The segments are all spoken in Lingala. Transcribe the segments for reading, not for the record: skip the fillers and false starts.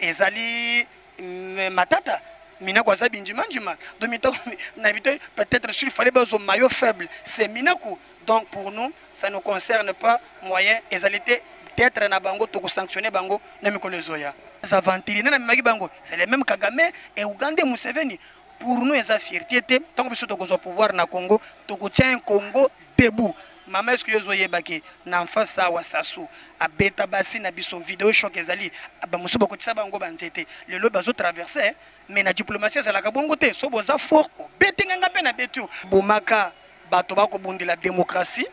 Ezali matata Minaku aza bindimandima. Donc na bito peut-être s'il fallait bazo maillot faible, c'est Minaku. Donc pour nous, ça ne concerne pas moyen ezali te peut-être na bango toko sanctionner bango na mikolo ezoya. Aventurier na maki bango, c'est les mêmes Kagame et Ouganda Museveni. Pour nous eza fierté te tango biso tokozwa pouvoir na Congo, tokotia un Congo debout. Mama, est-ce que yo ozoyeba ke na face awa Sassou abeta basi na biso video choc ezali ba mosusu bakotisa bango ba nzete lelo bazo traverser, mais na diplomatie ezalaka bongo te. So boza fort obeti nganga mpe na beti yo bomaka bato bakobundela démocratie.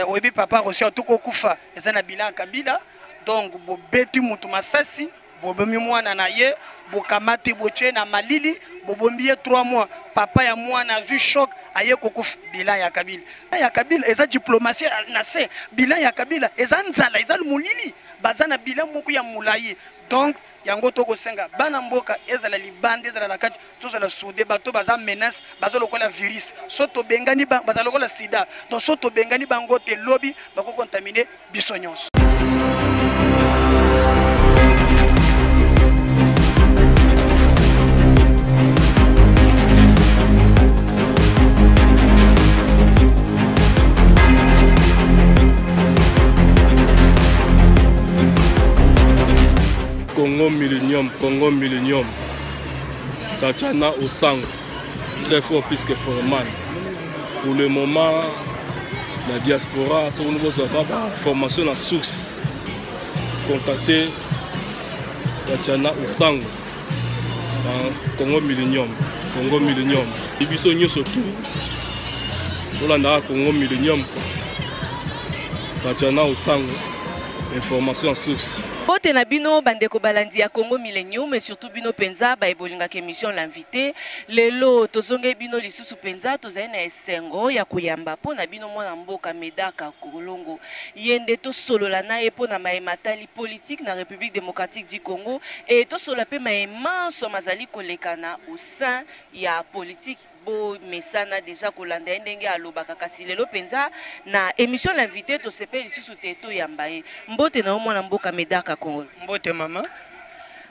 Oyebi papa Rossy atuki okufa eza na bilan ya Kabila. Donc bobeti mutu masasi, bobomi mwana na ye, bokamati botie na malili, bobombi ye 3 mois, papa ya mwana azwi choc aye kokufa. Bilan ya Kabila, ya Kabila eza diplomatie na se, bilan ya Kabila eza nzala, eza molili, baza na bilan moko ya molai. Donc yango tokosenga bana mboka ezala libanda ezala na kati, tozala soude. Bato baza menace, baza lokola virus, so tobengani ba, baza lokola sida. Donc so tobengani bango te lobi bakokontamine biso nyonso. Congo Millennium, Congo Millennium. Tatiana Osango, très fort puisque Foreman. Pour le moment, la diaspora, ce que nous avons pas formation la source. Contactez Tatiana Osango dans Congo Millennium, Congo Millennium. Et biso nyonso tout. Tolanda Congo Millennium. Tatiana Osango, information en source. Mbote na bino bandeko balandi ya Congo Millennium et surtout bino penza ba ebolingaka émission l'invité. Lelo tozonge bino lisusu penza tozali na esengo ya koyamba po na bino mwana mboka Médard Kakolongo. Yende tosolola na ye po na maye matali politique na République démocratique du Congo et tosolola pe maye manso mazali kolekana au sein ya politique. Bo mesana déjà kolanda ye ndenge alobaka, kasi lelo penza na émission l'invité tosepeli lisusu te toyamba ye. Mbote na yo mwana mboka Médard Kakolongo. Mbote mama.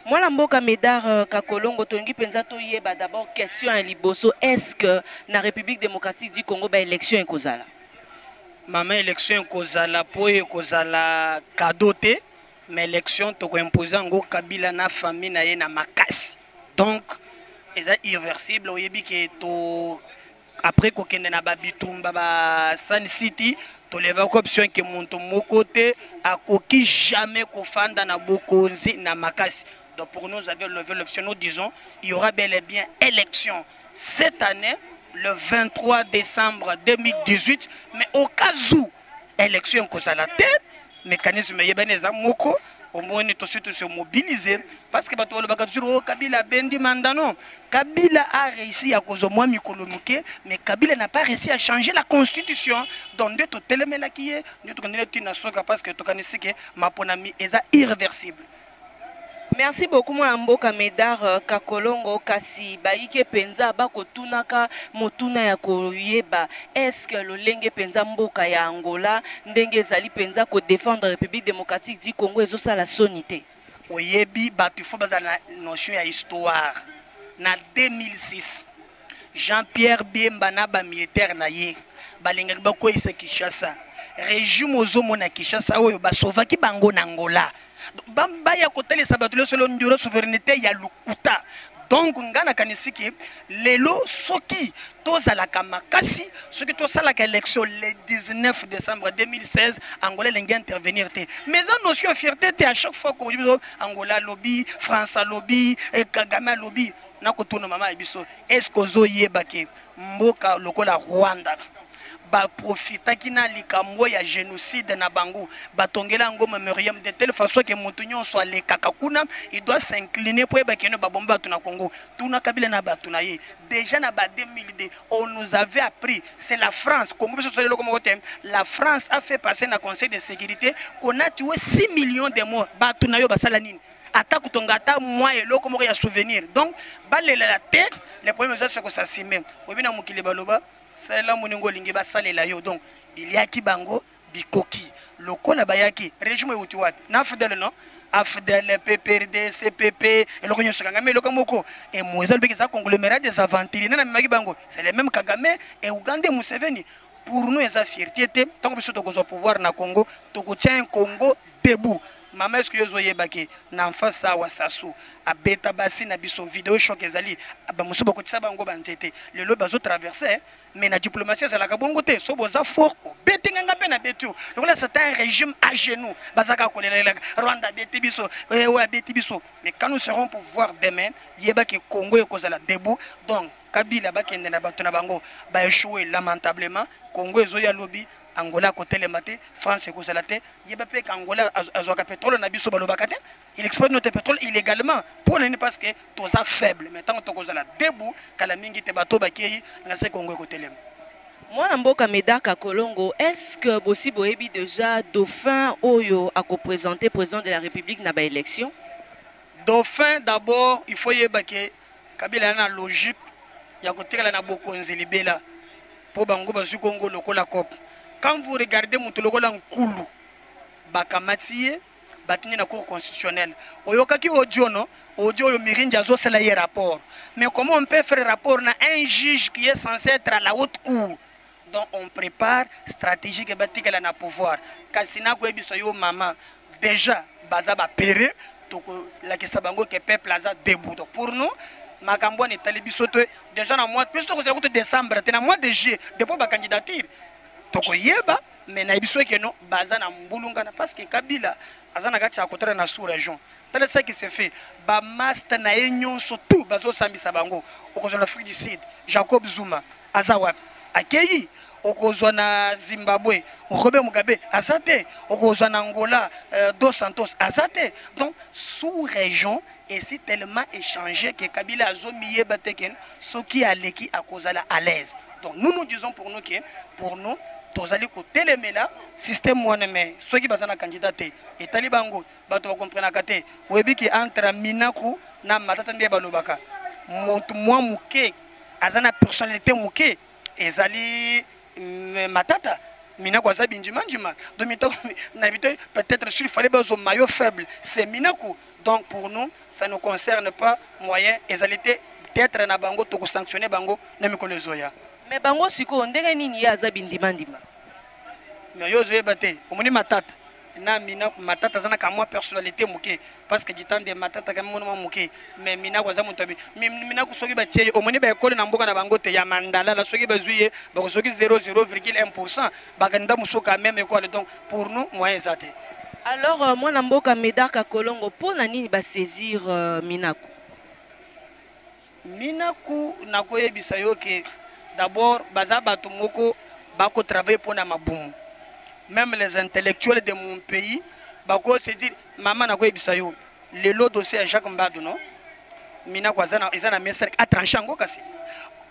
Mwana mboka Médard Kakolongo, tolingi penza toyeba d'abord question ya liboso, est-ce que na République démocratique du Congo ba élection ekozala? Mama, élection ekozala po ekozala cadeau te, mais élection toko imposer yango Kabila na famille na ye na makasi. Donc eza irréversible. Oyebi ke to après kokende na ba bitumba ba Sun City, tolevaki option ke moto moko te akoki jamais kofanda na bokonzi na makasi. Donc pour nous, nous avions levé l'option, nous disons il y aura bel et bien élection cette année le 23 décembre 2018, mais au cas où élection kozala te, mécanisme yebani eza moko omoni tosi tosi mobiliser parce que bato balobaka toujours oh, Kabila abendi mandat. Non, Kabila a réussi à kozwa mwa mikolo moke, mais Kabila n'a pas réussi à changer la constitution. Donc nde totelemelaki ye, nde tokendeli ntina soka parce que tokanisi ke maponami eza irréversible. Merci beaucoup mwana mboka Médard Kakolongo. Kasi bayike penza bakotunaka motuna ya koyeba est-ce que lolenge penza mboka ya Angola ndenge ezali penza ko défendre République démocratique du Congo ezosala soni te? Oyebi bato il faut bazala na notion ya histoire. Na 2006 Jean-Pierre Bemba na ba militaire na ye balingaki bakweyisa Kinshasa. Régime ozomona Kinshasa oyo basovaki bango na Angola. Baya kotalisa bato nyonso lelo ndiro souveraineté ya lokuta. Donc nga nakanisi ke lelo soki tozalaka makasi, soki tosalaka élection le 19 décembre 2016, Angola elingi intervenir te. Mais eza notion ya fierté te. À chaque fois qu'on dit Angola lobby, France lobby, Kagame lobby, nakotuna mama ya biso, est-ce que ozoyeba ke mboka lokola Rwanda baprofitaki na likambo ya génocide na bango, batongela yango mémorial de telle façon que moto nyonso alekaka kuna il doit s'incliner po yeba kende babomba bato na Congo. Tuna Kabila na bato na ye déjà na ba 2002 on nous avait appris, c'est la France Congo biso tosali eloko moko te. La France a fait passer na conseil de sécurité qu'on a tué 6 millions de morts. Bato na yo basala nini? Ata kotonga ata mwa eloko moko ya souvenir. Donc balela la tête, le problème eza c'est kosasime. Oyebi na mokili baloba salela moningo olingi basalela yo. Donc biliaki bango bikoki lokola bayaki régime euti wapi na fidèle non. AFDL, PPRD, CPP, eloko nyonso ekangami eloko moko. Et Moïse alobaki eza conglomérat des aventuriers. Nani amemaki bango? C'est le même Kagame et Ouganda et Museveni. Pour nous eza fierté te. Ntango biso tokozwa pouvoir na Congo, tokotia un Congo debout. Mama, est-ce que yo ozoyebaki na face awa Sassou abeta basi na biso video choc ezali bamosusu bakotisa bango banzete lelo bazotraverse? Mais na diplomatie ezalaka bongo te. So boza fort, obeti nganga mpe na beti yo lokola c'est un régime à genoux, bazaka kolelelaka Rwanda abeti biso, oyo abeti biso. Mais quand nous serons pouvoir demain, yebaki Congo ekozala debout. Donc Kabila bakende na bato na bango baéchoué lamentablement. Congo ezoya lobi, Angola akotelema te, France ekozala te. Yeba mpe Angola azwaka pétrole na biso, balobaka te, il exploite notre pétrole illégalement. Mpo na nini? Parce que toza faible. Mais ntango tokozala debout, kala mingi te, bato bakei na se, Congo ekotelema. Mwana mboka Médard Kakolongo, est-ce que bosi boyebi déjà dauphin oyo akoprésenter président de la République na baélection? Dauphin, d'abord il faut yeba ke Kabila ya na logique ya kotikala na bokonzi libela, mpo bango bazwi Kongo lokola coop. Quand vous regardez moto lokola Nkulu, bakamati ye, batindi na Cour constitutionnelle. Oyokaki audio, no audio oyo Mirindi azosala ye rapport. Mais comment on peut faire rapport na un juge qui est censé être à la haute cour? Donc on prépare stratégique batikala na pouvoir. Kasi nakoyebisa yo mama, déjà baza bapere, tokolakisa bango ke peuple aza debout. Donc pour nous, makambo wana etali biso te. Déjà na mois, biso tokozala kutu décembre te, na mois de juillet depuis bacandidature tokoyeba. Mais nayebi soki no baza na mbulungana, parce que Kabila aza na kati ya kotala na sous région. Tala ce qui se fait, bamaster na ye nyonso tout bazosambisa bango. Okozwa na Afrique du Sud, Jacob Zuma aza wapi? Akei. Okozwa na Zimbabwe, Robert Mugabe aza te. Okozwa na Angola, Dos Santos aza te. Donc sous région esi tellement échangé que Kabila azomiyeba te ke soki aleki akozala à l'aise. Donc nous, nous disons pour nous que pour nous tozali kotelemela système wana. Mais soki baza na candidat te, etali bango. Bato bakomprenaka te. Oyebi ke entre Minaku na Matata, nde balobaka motu mwa moke aza na personnalité moke ezali Matata. Minaku aza bindimandima. Donc na bito peut-être s'il fallait bazwa maillon faible, c'est Minaku. Donc pour nous, ça ne concerne pas. Moyen ezali te. Peut-être na bango tokosanctionne bango na mikolo ezoya. Mais bango sikoyo, ndenge nini ye aza bindimandima? Mais yo ozoyeba te. Omoni Matata na Minaku, Matata aza na kamwa personnalité moke, parce que du temps de Matata kami mona mwa moke. Mais Minaku aza moto abi Minaku soki batie ye, omoni baekole na mboka na bango te ya mandalala, soki bazwi ye bakosoki 0,01 %, bakanda mosusu quand même ekole. Donc pour nous, moyen eza te. Alors mwana mboka Médard Kakolongo, mpo na nini basaisir Minaku? Minaku, nakoyebisa yo ke d'abord baza bato moko bakotravaille mpo na mabumu. Même les intellectuels de mon pays bako se dire. Mama, nakoyebisa yo lelo dossier ya Jacques Mbadu, no Minaku aza na, eza na mesa atranche yango. Kasi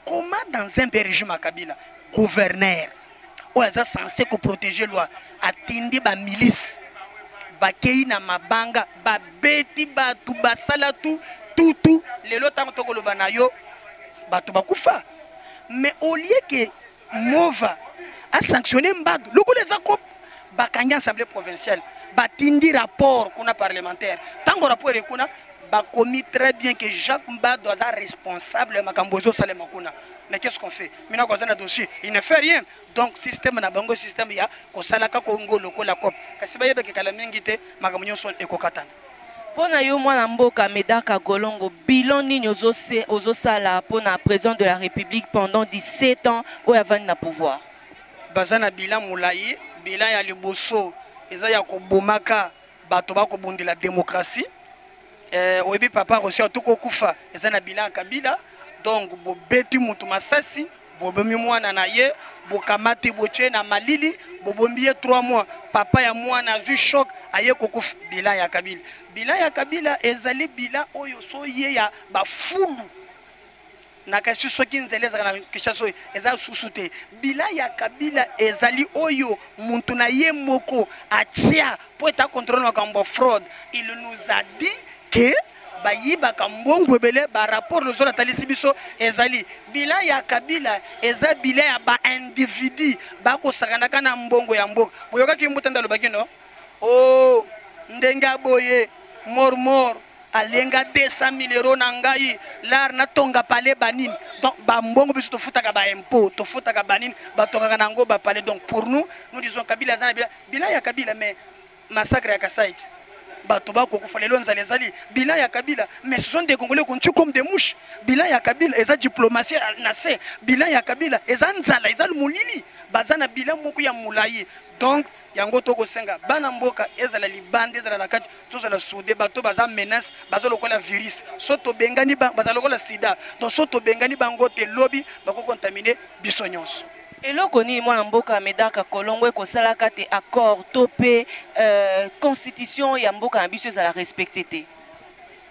comment dans un pays, régime ya Kabila, gouverneur oyo aza censé koprotéger loi atindi bamilice, bakei na mabanga, babeti bato, basala tu tutu? Lelo ntango tokoloba na yo, bato bakufa. Mais au lieu ke Mova asanctionne Mbadu lokola eza ko bakangi assemblée provinciale, batindi rapport kuna parlementaire. Ntango rapport ekuna, bakomi très bien que Jacques Mbado aza responsable ya makambo ezosalema kuna. Mais qu'est-ce qu'on fait maintenant? Koza na dossier, il ne fait rien. Donc système na bango, système ya kosalaka Kongo lokola coop. Kasi bayebaki kala mingi te makambo nyonso ekokatana. Mpo na yo, mwana mboka Médard Kakolongo, bilan nini ozosala mpo na président de la République pendant 17 ans oyo avandi na pouvoir? Baza na bilan molai. Bilan ya liboso eza ya kobomaka bato bakobundela démocratie. Oyebi papa Rosi atuki okufa, eza na bilan ya Kabila. Donc bobeti mutu masasi, bobomi mwana na ye, bokamati, botie na malili, bobombi ye 3 mois, papa ya mwana azwi choc, aye kokufa. Bilan ya Kabila, bilan ya Kabila ezali bilan oyo so ye ya bafulu na kasi soki nzela ezalaka na Kinshasa oyo eza susu te. Bilan ya Kabila ezali oyo muntu na ye moko atia mpo ete akontrole makambo ya fraude. Il nous a dit ke bayibaka mbongo ebele, barapport lozola atalisi biso. Ezali bilan ya Kabila, eza bilan ya baindividu bakosakanaka na mbongo ya mboka. Boyokaki mbuta nde alobaki no o oh, ndenge aboye. Mort mort alenga 200 000 euros na ngai lar natonga palais banini. Donc bambongo biso tofutaka ba impôt, tofutaka banini, batongaka na yango ba palais. Donc pour nous, nous disons Kabila aza na bilan, bilan ya Kabila, mais massacre ya Kasai, bato bakokufa lelo, nzala ezali, bilan ya Kabila. Mais ce sont des Congolais qu'on tue comme des mouches. Bilan ya Kabila eza diplomatie na se, bilan ya Kabila eza nzala, eza molili, baza na bilan moko ya molai. Donc yango tokosenga bana mboka, ezala libanda, ezala na kati, tozala soudés. Bato baza menace, baza lokola virus, so tobengani, baza lokola sida. Donc so tobengani bango te, lobi bakocontaminer biso nyonso. Eloko nini, mwana mboka Médard Kakolongo, ekosalaka te accord to mpe constitution ya mboka na biso ezala respecté te?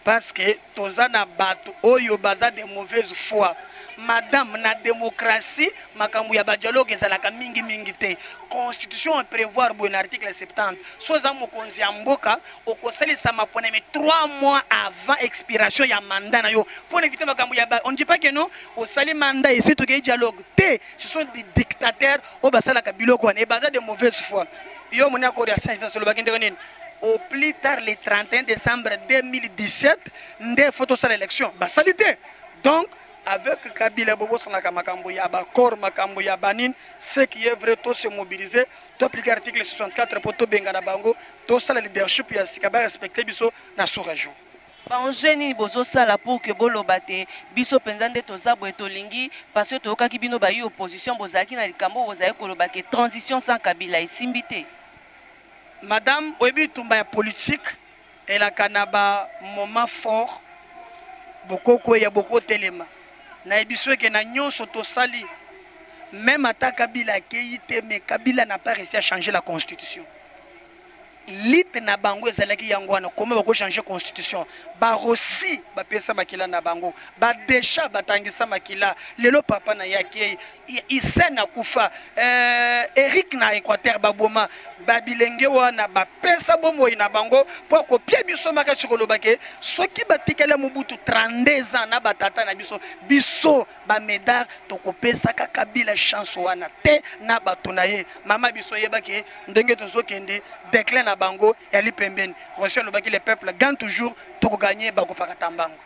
Parce que toza na bato oyo baza de mauvaise foi, madame. Na démocratie, makambo ya badialogue ezalaka mingimingi te. Constitution prévoir boye na article 70: so oza mokonzi ya mboka, okosalisa maponami 3 mois avant expiration ya mandat na yo, mpo na éviter makambo ya on dit pas que non, osali mandat esi, tokei dialogue te. Ce sont des dictateurs oyo basalaka biloko wana e baza de mauvaise foi. Yo moni accord ya saint olobaki ndenge nini? Au plus tard le 31 décembre 2017 nde faut tosala élection, basali te. Donc avec Kabila, bobosanaka makambo ya baaccord, makambo ya banini. Ce qui est vrai, to se mobiliser, to appliquer article 64 mpo tobengana bango, tosala leadership ya sika, barespecte biso na sous région. Baenjeu nini bozosala pour ke boloba te biso mpenza nde toza boye, tolingi? Parce que toyokaki bino bayi opposition, bozalaki na likambo, bozali koloba ke transition sans Kabila esimbi te. Madame, oyebi etumba ya politique elaka na bamoment fort, bokokweya, bokotelema. Nayebi so eke na nyonso tosali, même ata Kabila akei te, mais Kabila n'a pas réussi à changer la constitution. Lite na bango ezalaki yango wana, koma bakochange constitution. Barosi bapesa makila na bango, badesha batangisa makila. Lelo papa na ye akei, Isen akufa, Erik na Équateur baboma babilenge wana, bapesa bomoi na bango mpo akopia biso makasi. Koloba ke soki batikali Mobutu 32 ans na batata na biso, biso bamédard tokopesaka Kabila chance wana te na bato na ye. Mama, biso oyebaki ndenge tozokende, déclin na bango yali pembeni. Rosi alobaki: "Le peuple gagne toujours." Tokoganye, bakopakata mbango.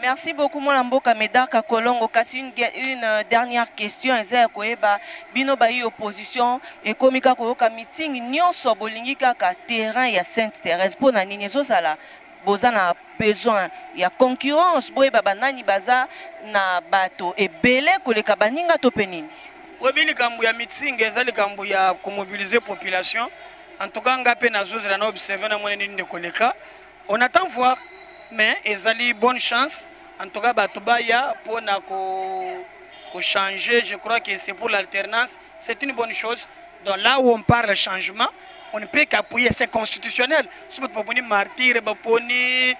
Merci beaucoup, mwana mboka Médard Kakolongo. Kasi une dernière question eza ya koyeba: bino bayi opposition, ekomi kaka koyoka meeting nyonso, bolingi kaka terrain ya Sainte Thérèse. Mpo na nini ezozala boza na besoin ya concurrence, boyeba banani baza na bato ebele koleka baninga to mpe nini? Oyebi, likambo ya meeting eza likambo ya komobiliser population. En tout cas nga mpe nazozela na observe, na mona nini nde koleka. On attend voir, mais ezali bonne chance. En tout cas bato baya mpona kochanger. Je crois que c'est pour l'alternance, c'est une bonne chose. Donc là où on parle changement, on ne peut qu'appuyer, c'est constitutionnel. Si baponi Martyr, baponi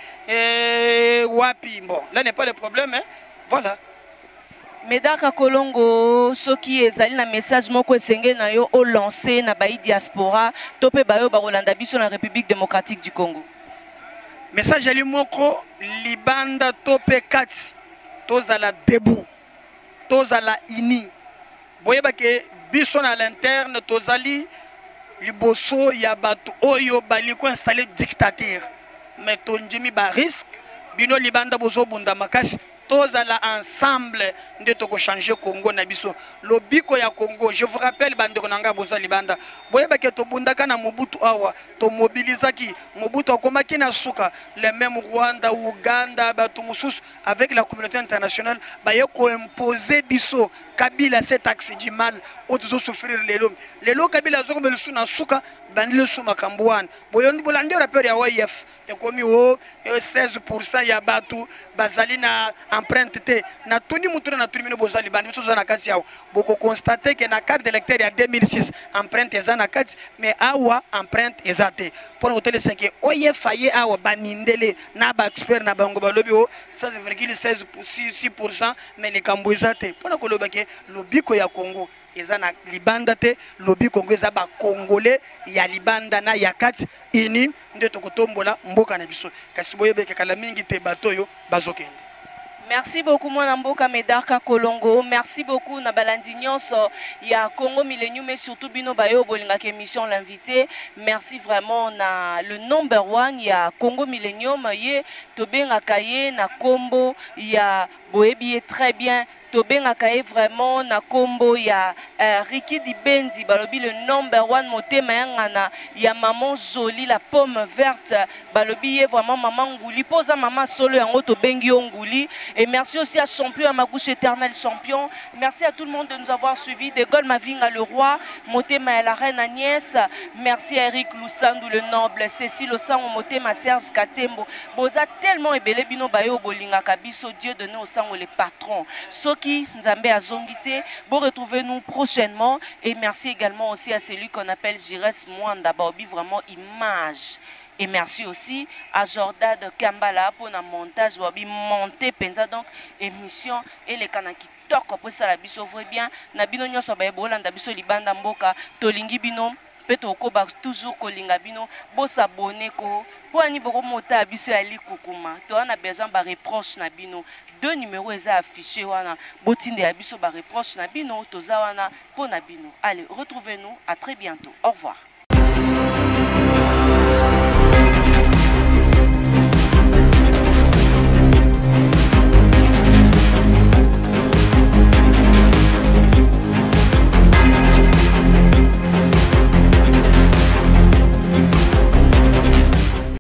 wapi, bon, là n'est pas le problème, hein? Voilà. Médard Kakolongo, soki ezali na message moko esengeli na yo olance na bayi diaspora to mpe bayo bakolanda biso na République démocratique du Congo. Message eli moko: libanda to mpe kati, tozala debout, tozala uni. Boyebake biso na l'interne tozali liboso ya bato oyo bali koinstalle dictature, mais tondimi barisque. Bino libanda bozobunda makasi, tozala ensemble nde tokochange Congo na biso, lobiko ya Congo. Je vous rappelle, bandeko na ngai boza libanda, boyebaki tobundaka na Mobutu awa, tomobilizaki Mobutu, akomaki na suka. Le même Rwanda, Uganda, bato mosusu avec la communauté internationale baye koimpose biso Kabila, cet axe du mal oyo tozosouffrir lelo. Lelo Kabila azokoma lisusu na suka, bandi lisusu makambo wana. Bolandi rapport ya OIF, ekomi o 16 ya bato bazali na empreinte te. Natuni mutu na natuni bino boza libanda, biso toza na kati awa, bokoconstate ke na carte d'électeur ya 2006 empreinte eza na kati, mais awa empreinte eza te. Mpona kotelesa ke OIF aye awa, bamindele na baexpert na bango balobi o 16,6, mais likambo eza te. Mpona koloba ke lobiko ya Congo eza na libanda te, lobi Congo eza bakongole ya libanda na ya kati ini nde tokotombola mboka na biso. Kasi boyebeke kala mingi te, bato oyo bazokende. Merci beaucoup mwana mboka Medard Kakolongo. Merci beaucoup na balandi nyonso ya Congo Millennium et surtout bino bayo bolingaka émission l'invité. Merci vraiment na le number one ya Congo Millennium ye tobengaka ye na kombo ya boyebi ye très bien tobengaka ye vraiment na kombo ya Ricky Dibendi balobi le number one motema ya ngana ya maman Jolie la pomme verte balobi ye vraiment maman Nguli mpo oza maman solo yango tobengi yo Nguli. Et merci aussi à champion ya Magouche éternel champion. Merci à tout le monde de nous avoir suivi. De Gaulle Mavinga le roi, motema ya la reine Agnès. Merci à Eric Lusandu le noble, Cécile Osango motema Serge Katembo. Boza tellement ebele bino bayo bolingaka biso. Dieu donné Osango le patron. Soki Nzambe azongi te, bo retrouvez-nous prochainement. Et merci également aussi à celui qu'on appelle Jires Mwanda baobi vraiment image. Et merci aussi à Jordad Kambala pour na montage baobi monter penza donc émission et les kanaki kitoko po esala biso vrai bien na bino nyonso baye bolanda biso libanda mboka tolingi bino mpe tokoba toujours kolinga bino. Bosabone ko mpo ani bokomota biso ya likukuma toza na besoin bareproche na bino. Deux numéros eza affiché wana, botindela biso bareproche na bino, toza wana mpo na bino. Allez, retrouvez-nous à très bientôt, au revoir.